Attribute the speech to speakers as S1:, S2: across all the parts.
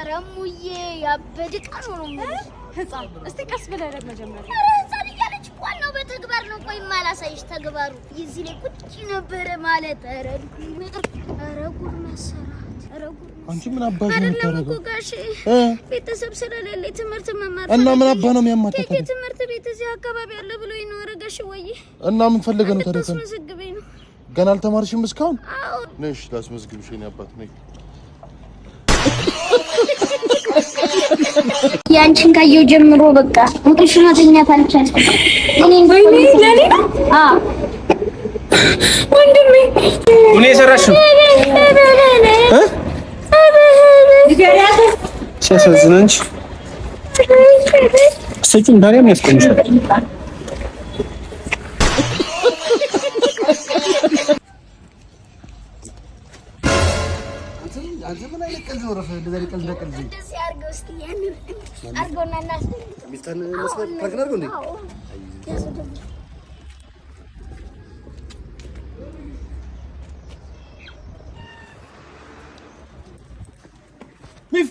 S1: ኧረ እሙዬ ያበደ ዕቃ ነው ነው የምልሽ።
S2: ህፃን እስቲ ቀስ ብለህ ረግ መጀመሪያ።
S1: ኧረ ህፃን እያለች ዋናው በተግባር ነው። ቆይ ማላሳይሽ ተግባሩ እዚህ ላይ ቁጭ ነበረ ማለት። ኧረ ኧረ ጉድ መሰራት። ኧረ ጉድ
S3: አንቺ ምን አባሽ ነው
S1: አይደለም እኮ
S3: የምታደርገው?
S1: ጋሼ
S3: እ
S1: ቤተሰብ ስለሌለ ትምህርት መማር
S3: እና ምን
S1: ፈልጌ
S3: አባህ ነው የሚያማታው
S1: ኬኬ
S3: ታዲያ?
S1: ትምህርት ቤት እዚህ አካባቢ አለ ብሎኝ ነው። ኧረ ጋሼ ወይ
S3: እና ምን ፈልገህ ነው ታዲያ?
S1: እንድታስመዘግበኝ ነው።
S3: ገና አልተማርሽም እስካሁን?
S1: አዎ።
S3: ነሽ ላስመዝግብሽ የእኔ አባት ነይ።
S1: ያንቺን ካየሁ ጀምሮ በቃ እንቅልፍ መተኛት አልቻልኩም።
S2: ወይኔ ለኔ ነው
S1: አዎ
S2: ወንድሜ።
S4: ምን የሰራሽው? ሲያሳዝን አንቺ ስጪኝ ታዲያ ምን ያስቆምሻል?
S3: አንተ ምን አይነት ቀልድ ነው? ረፈ እንደዛ አይነት ቀልድ እንዳቀልድ
S1: እንደዚህ አድርገው እስኪ ያንን አድርገውና እናስደንግጠው።
S3: ሚስትህን መስመር prank እናድርገው እንዴ?
S1: አዎ። ያዙ ደግሞ።
S3: ሚፍ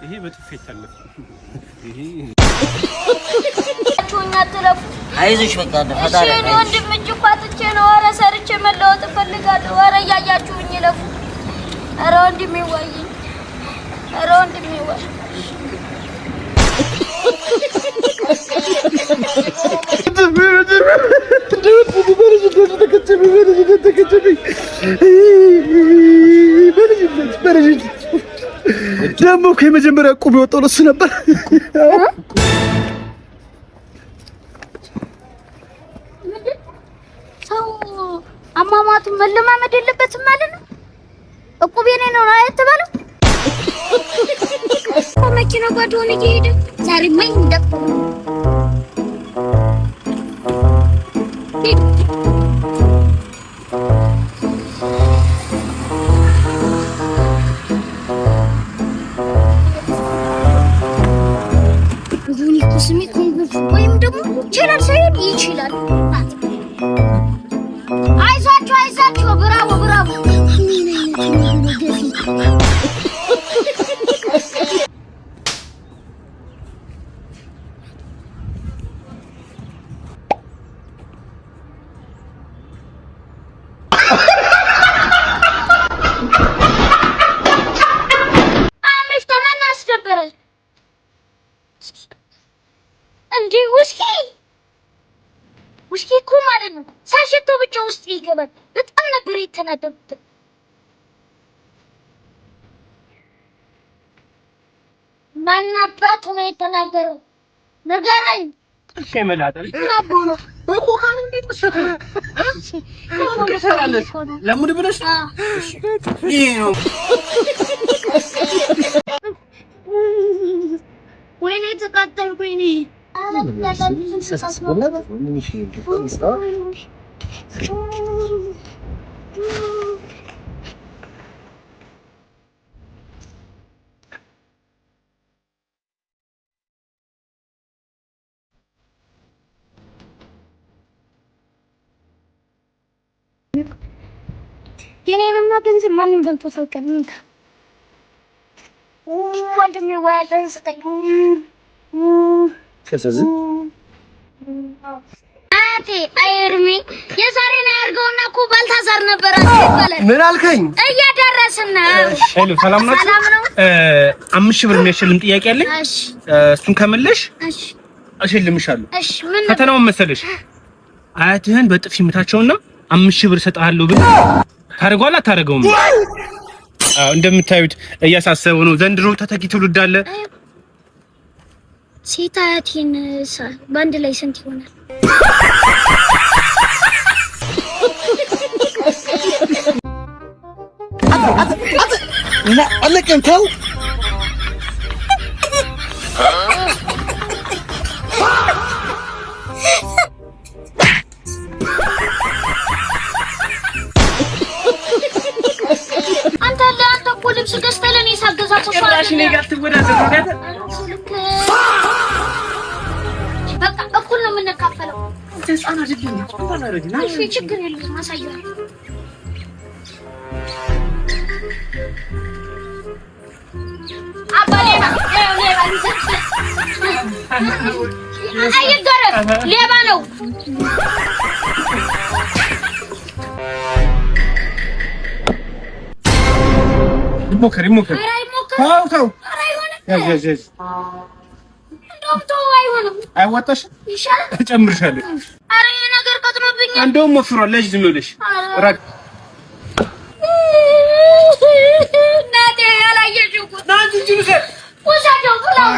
S4: ይሄ በጥፊ ይታለፍ። ይሄ
S1: እኛ አትለፉ።
S5: አይዞሽ በቃ
S1: እሺ
S5: ፈጣሪ
S1: እኔ ወንድም እጅ እኮ አጥቼ ነው። ኧረ ሰርቼ መለወጥ እፈልጋለሁ። ኧረ እያያችሁኝ ይለፉ። ኧረ ወንድሜ ዋየኝ። ኧረ ወንድሜ ዋይ።
S3: ደግሞ እኮ የመጀመሪያ ቁብ የወጣው ለእሱ ነበር።
S1: ምንድን ሰው አሟሟቱን መለማመድ የለበትም ማለት ነው። እቁብ የኔ ነው ነው የተባለው። እኮ መኪና ባዶውን እየሄደ ዛሬማ ይንደቅ። ይሁን እኮ ስሜ ኮንጎ ወይም ደግሞ ይችላል ሳይሆን ይችላል። አይዟችሁ አይዟችሁ፣ bravo bravo። ምን አይነት ነው ገፊ? አምስት ማን አስደበረ እንዴ? ውስኪ ውስኪ እኮ ማለት ነው ሳሸተው ብቻ ውስጥ ይገባል። በጣም ነበር የተናደድኩት። ማን አባቱ ነው የተናገረው? ንገረኝ።
S4: ለሙድ ብለሽ ይሄ ነው።
S1: ወይኔ ተቃጠልኩኝ። እኔ የኔንማ ገንዘብ ማንም በልቶት አያውቅም። ወንድሜ ወይ ያለህን ስጠኝ።
S4: ሲያሳዝን
S1: አያቴ አይርሚ የዛሬን አያርገውና እኮ ባልታዛር ነበር ይባላል።
S3: ምን አልከኝ?
S1: እያደረስን ነው።
S4: Hello፣ ሰላም ናችሁ?
S1: ሰላም ነው።
S4: 5,000 ብር የሚያሸልም ጥያቄ አለኝ።
S1: እሺ
S4: እሱን ከመለሽ
S1: እሺ
S4: እሸልምሻለሁ።
S1: እሺ። ምን ነበር?
S4: ፈተናውን መሰለሽ አያትህን በጥፊ ምታቸውና 5,000 ብር እሰጥሃለሁ ብለህ ታደርገዋለህ አታደርገውም? አዎ፣ እንደምታዩት እያሳሰበው ነው። ዘንድሮ ተተኪ ትውልድ አለ።
S1: ሴት አያቴን በአንድ ላይ ስንት ይሆናል?
S3: አለቀን ተው።
S1: አንተ ለአንተ እኮ ልብስ ገዝተህ ለእኔ ሳገዛ እኮ ሰው
S4: ጭራሽ እኔ
S1: አይደለም።
S4: ጋር ትወዳደር ነው።
S1: በቃ እኩል ነው የምንካፈለው።
S4: ህፃን አይደለም።
S1: እሺ ችግር የለም አሳየዋለሁ። አባ ሌባ ሌባ አይገረፍ፣ ሌባ ነው።
S4: ይሞከር ይሞከር።
S1: ኧረ አይሞከርም።
S4: ተው ተው።
S1: ኧረ አይሆንም።
S4: ያዝ ያዝ ያዝ።
S1: እንደውም ተው፣ አይሆንም።
S4: አይዋጣሽም?
S1: ይሻላል።
S4: እጨምርሻለሁ።
S1: ኧረ ይሄ ነገር ቀጥኖብኛል።
S4: እንደውም ወፍሯል። ያዥ ዝም ብለሽ ራቅ።
S1: እናቴ ያላየሽው እኮ ውሰደው ብላው።